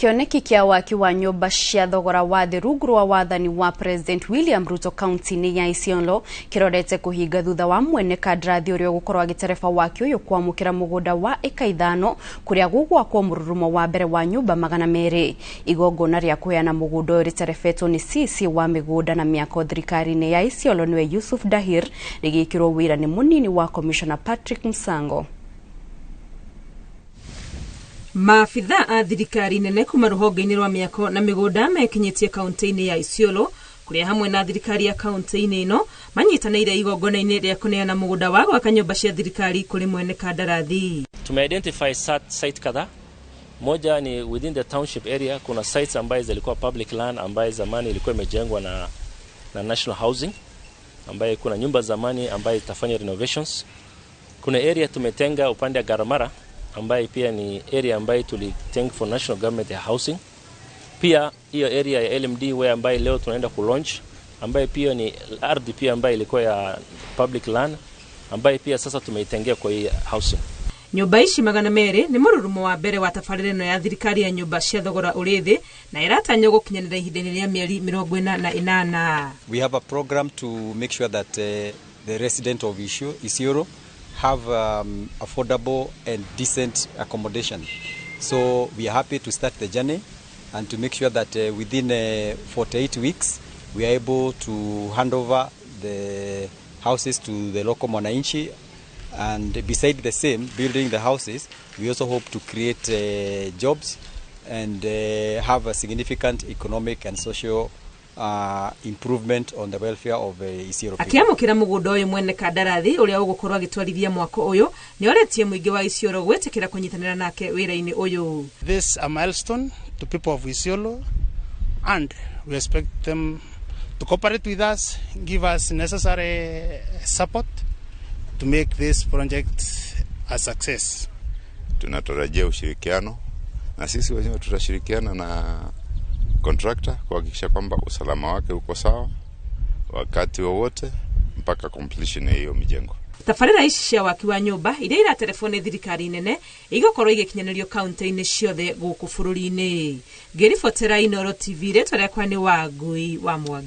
Kĩoneki kĩa waki wa nyũmba cia thogora wa thĩ rungu rwa wathani wa President William Ruto kaunti-inĩ ya Isiolo kĩrorete kũhinga thutha wa mwene kandarathi ũrĩa ũgũkorwo agĩtereba waki ũyũ kwamũkĩra mũgũnda wa ĩka 5 kũrĩa gũgwakwo mũrurumo wa mbere wa nyũmba 200. Igongona rĩa kũheana mũgũnda ũyũ rĩterebetwo nĩ CC wa mĩgũnda na mĩako thirikari-inĩ ya Isiolo nĩwe Yusuf Dahir, rĩgĩkĩrwo wĩra nĩ mũnini wa Commissioner Patrick Msango. Maabitha a thirikari nene kuma rũhonge-inĩ rwa mĩako na mĩgũnda mekinyĩtie kaunti-inĩ ya Isiolo kũrĩa hamwe na thirikari ya kaunti-inĩ ĩno manyitanĩire igongona-inĩ rĩa kũneana mũgũnda wa gwaka nyũmba cia thirikari kũrĩ mwene kandarathi. Tumeidentify site kadhaa. Moja ni within the township area, kuna sites ambaye zilikuwa public land ambaye zamani ilikuwa imejengwa na National Housing, ambaye kuna nyumba zamani ambaye itafanya renovations. Kuna area tumetenga upande wa Garamara ambaye pia ni area ambaye tulitenga for national government ya housing. Pia hiyo area ya LMD where ambaye leo tunaenda ku launch, ambaye pia ni ardhi pia ambaye ilikuwa ya public land, ambaye pia sasa tumeitengea kwa hii housing. Nyũmba ici 200 nĩ mũrurumo wa mbere wa tabarĩra ĩno ya thirikari ya nyũmba cia thogora ũrĩ thĩ na ĩratanywo gũkinyanĩra ihinda-inĩ rĩa mĩeri 48. We have a program to make sure that the resident of Isiolo have affordable and decent accommodation. So we are happy to start the journey and to make sure that within 48 weeks we are able to hand over the houses to the local mwananchi. And beside the same, building the houses, we also hope to create jobs and have a significant economic and social improvement on the welfare of Isiolo people. Akĩamũkĩra mũgũnda ũyũ, mwene kandarathi ũrĩa ũgũkorwo agĩtwarithia mwako ũyũ nĩ orĩtie mũingĩ wa Isiolo gwĩtĩkĩra kũnyitanĩra nake wĩra-inĩ ũyũ. This a milestone to people of Isiolo, and we expect them to cooperate with us, give us necessary support to make this project a success. Tunatarajia ushirikiano na sisi wenyewe tutashirikiana na contractor kuhakikisha kwamba usalama wake uko sawa wakati wowote mpaka completion ya hiyo mijengo. Tabarĩra ici cia waki wa nyũmba iria iraterebwo nĩ thirikari nene igũkorwo igĩkinyanĩrio kaunti-inĩ ciothe gũkũ bũrũri-inĩ. Ngĩribotera Inooro TV, rĩtwa rĩakwa nĩ Wangui wa Mwangi.